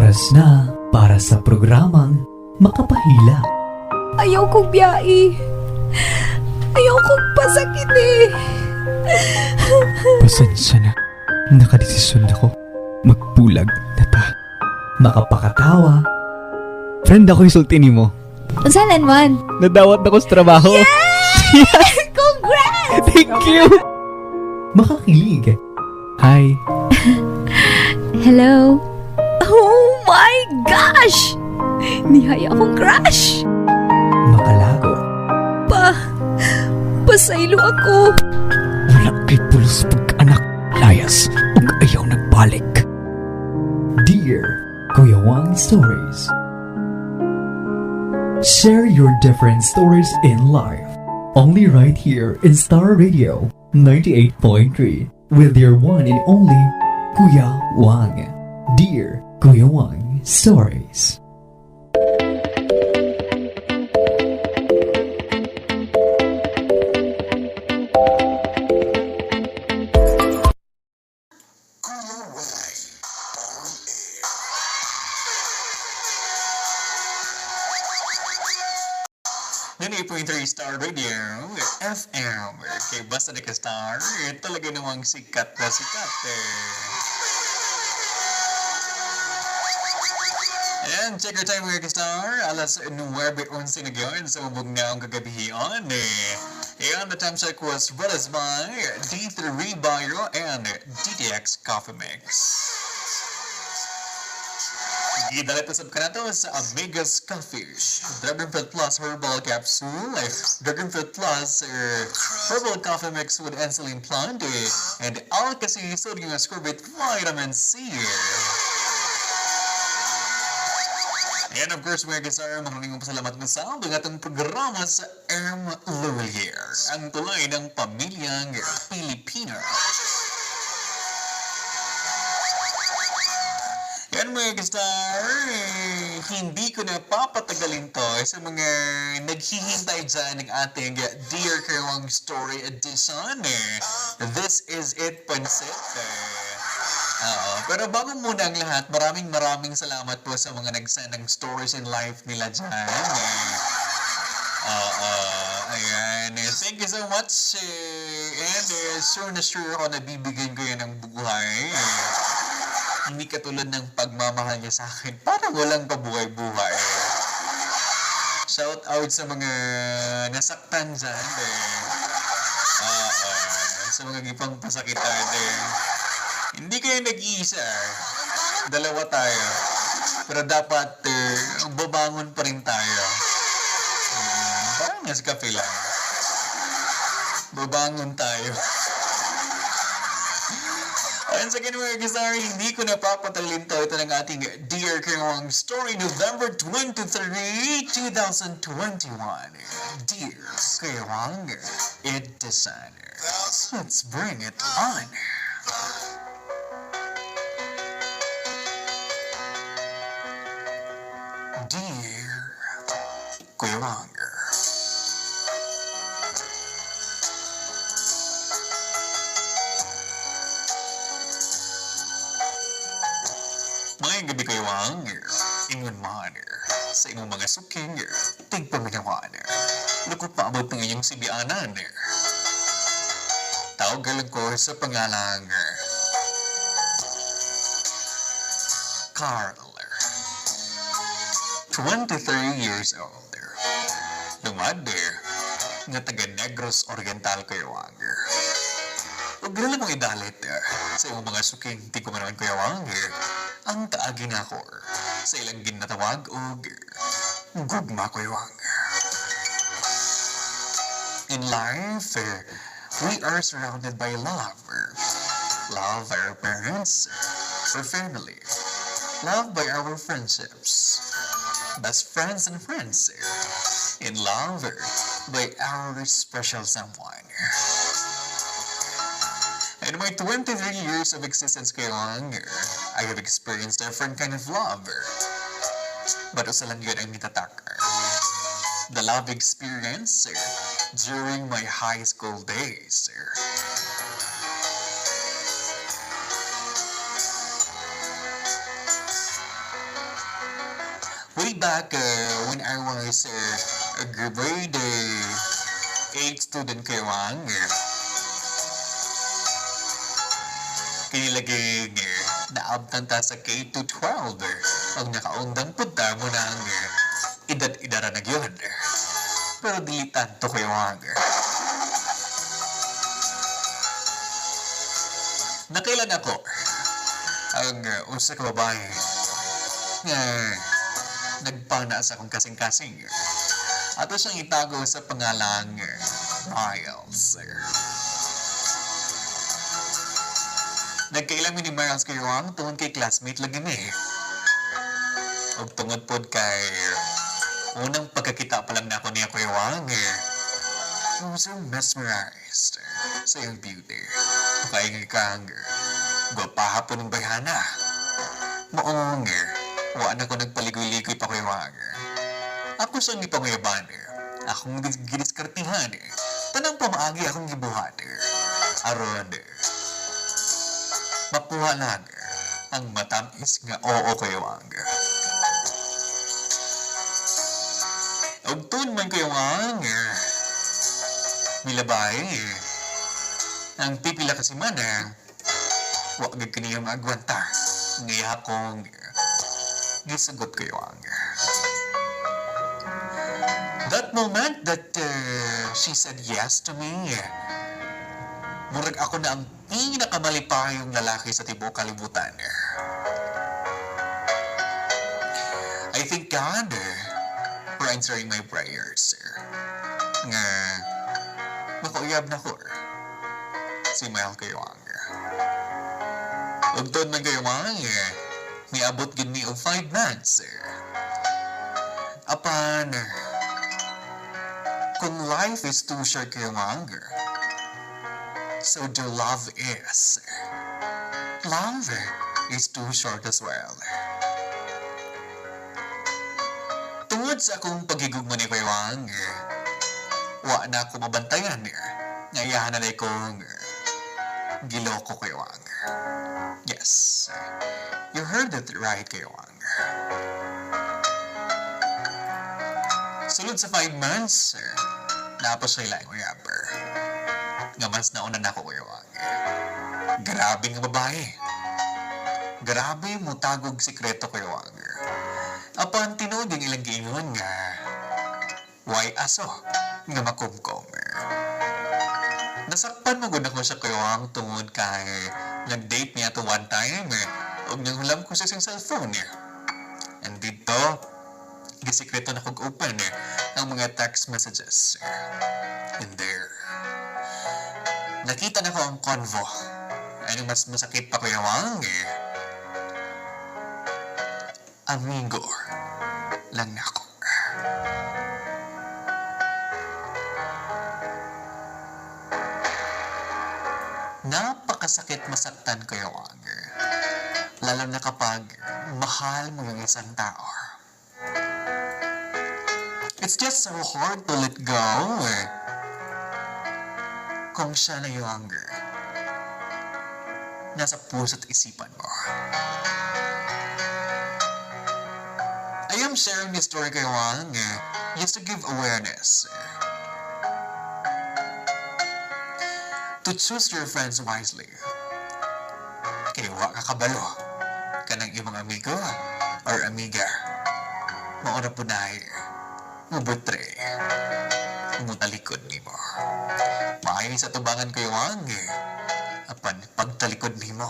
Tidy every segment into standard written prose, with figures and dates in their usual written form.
Oras na para sa programang Makapahilak. Ayaw kong biyai. Ayaw kong pasakit eh. Pasensya na. Nakadesisyon ako. Magbulag na ta. Makapakatawa. Friend ako isulti nimo. Unsalan man? Nadawat na ko sa trabaho. Congrats! Thank you! Makakilig. Hi. Hello? Oh my gosh! Nihay akong crush! Makalago. Pasaylo ako. Wala kay pulos pag-anak. Layas ug ayaw nagbalik. Dear Kuya Wang Stories. Share your different stories in life. Only right here in Star Radio 98.3 with your one and only Kuya Wang. Dear Kuya Wang Stories. 98.3 Star Radio FM. Kay basta na ka Star, eh, talaga namang sikat na sikat eh. And check your time mga ka-star, alas 9:11 na gayon sa mabugnaong kagabihion eh. And the time check was brought us by D3 Bio and DTX Coffee Mix. Gidala ito sa kanato sa Amigas Coffee. Dragon Fruit Plus Herbal Capsule, eh, Dragon Fruit Plus Herbal Coffee Mix with Insulin Plant, eh, and Alka-C Sodium Ascorbate Vitamin C. And of course, mga kasara, maraming pasalamat na sa ang atong programa sa M. Lhuillier, ang tulay ng pamilyang Pilipino. Yan mga kastar, eh, hindi ko na papatagalin to sa mga naghihintay dyan ng ating Dear Kuya Wang Story Edition. Eh. This is it, Pansit. Eh. Oo. Pero bago muna ang lahat, maraming maraming salamat po sa mga nagsend ng stories in life nila dyan. Eh. Oo. Ayan. Eh, thank you so much. Eh, and eh, sure na sure ako na bibigyan ko yan ng buhay. Eh. Hindi katulad ng pagmamahal niya sa akin. Parang walang kabuhay-buhay. Shout out sa mga nasaktan dyan. Eh. Oo. Sa mga gipang pasakitan. Eh. Hindi kayo nag-iisa. Dalawa tayo. Pero dapat eh, babangon pa rin tayo. Parang nasa cafe lang. Babangon tayo. Once again, mga kasari, hindi ko napapatalin to. Ito ng ating Dear Kuya Wang Story, November 23, 2021. Dear Kuya Wang Edition. Let's bring it on. Dear Kuya Wang. Maayong gabi, Kuya Wang. Ingon man sa imong mga suking tigpaminawan. Lukot paabot ng inyong sibianan. Tawag lang ko sa pangalang Carl. 23 years old. Lumad nga taga Negros Oriental, Kuya Wang. Ug dili mong idalit sa imong mga suking tigpaminawan, Kuya Wang, ang kaagi nako sa ilang ginatawag og gugma, Kuya Wang. In life, we are surrounded by love. Love by our parents, our family, love by our friendships, best friends and friends, in love by our special someone. In my 23 years of existence, Kuya Wang, I have experienced different kind of love. But usa lang yun ang nitatak. The love experience during my high school days. Way back when I was a grade 8 student, Kuya Wang, kinilaging naabtan ta sa K to 12. Ang nakaundang punta mo ng edad-idara na gyud. Pero dili tanto, Kuya Wang. Nakailan ako ang usa ka babae nga nagpana sa akong kasing-kasing. Ato siyang itago sa pangalang Miles. Nagkaila mi ni Miles, Kuya Wang, tungod kay classmate lagi ni. Ug tungod pod kay unang pagkakita pa lang nako niya, Kuya Wang, I was so mesmerized sa iyang beauty. Makaingon kang gwapaha po ng bayhana. Maong wa na ko nagpaligoy-ligoy pa, Kuya Wang. Ako siyang gipanguyaban. Akong gidiskartihan. Tanang pamaagi akong gibuhat. Aron makuha lang ang matamis nga oo, Kuya Wang. Ug tuon man, Kuya Wang, milabay. Ang pipila ka semana, wa gid kaniya maagwanta. Nga akong gisagot, Kuya Wang. That moment that she said yes to me, murag ako na ang pinakamalipayong lalaki sa tibuok kalibutan. I thank God for answering my prayers. Nga, makauyab na ko si Mel, Kuya Wang. Ug tuon man, Kuya Wang, miabot gid mi og 5 months. Apan, kung life is too short, Kuya Wang, so do love is. Love is too short as well. Tungod sa akong pagigugma ni Kuya Wang, wa na ako mabantayan. Nga iyahan na kong giloko, Kuya Wang. Yes, you heard it right, Kuya Wang. Sulod sa 5 months, naa pa siya'y laing uyab. Nga mas nauna na ako, Kuya Wang. Grabe nga babae. Grabe mo tagog sikreto, Kuya Wang. Apan tinuod ang ilang giingon nga way aso nga makumkom. Nasakpan mo gud ako sa Kuya Wang tungod kay nag-date niya to one time ug nanghulam ko sa isang cellphone. And dito, gisikreto na kog open ang mga text messages. And there, nakita na ko ang convo. Ano mas masakit pa, Kuya Wang? Amigo lang nako. Napakasakit masaktan, Kuya Wang. Lalo na kapag mahal mo yung isang tao. It's just so hard to let go kung siya na yung nasa puso't isipan mo. I am sharing this story, Kuya Wang, just to give awareness to choose your friends wisely. Kaya wa ka kabalo kanang imong amigo or amiga. Mao na pud nay mubetray, mutalikod nimo. Maayo sa tubangan, Kuya Wang. Apan pagtalikod nimo,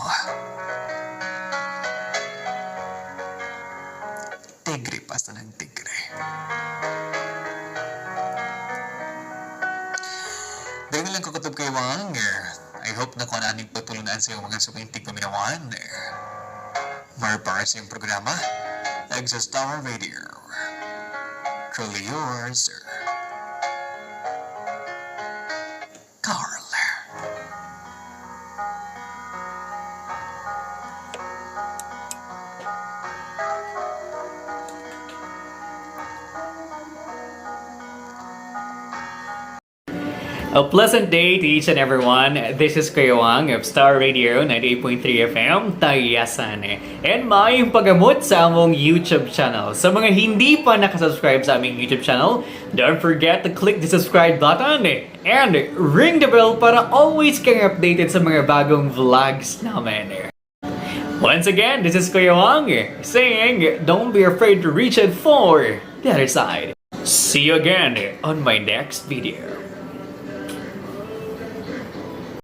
tigre pa sa ng tigre. Dahil lang ko kutob, Kuya Wang. I hope na kung aning patulungan sa iyong mga suking tigpaminawan. More para sa iyong programa, sa Star Radio. Truly yours, sir. Carl. A pleasant day to each and everyone. This is Kuya Wang of Star Radio 98.3 FM, Tayasan. And maayong pag-amot sa among YouTube channel. Sa mga hindi pa nakasubscribe sa aming YouTube channel, don't forget to click the subscribe button and ring the bell para always kang updated sa mga bagong vlogs namin. Once again, this is Kuya Wang saying, don't be afraid to reach out for the other side. See you again on my next video.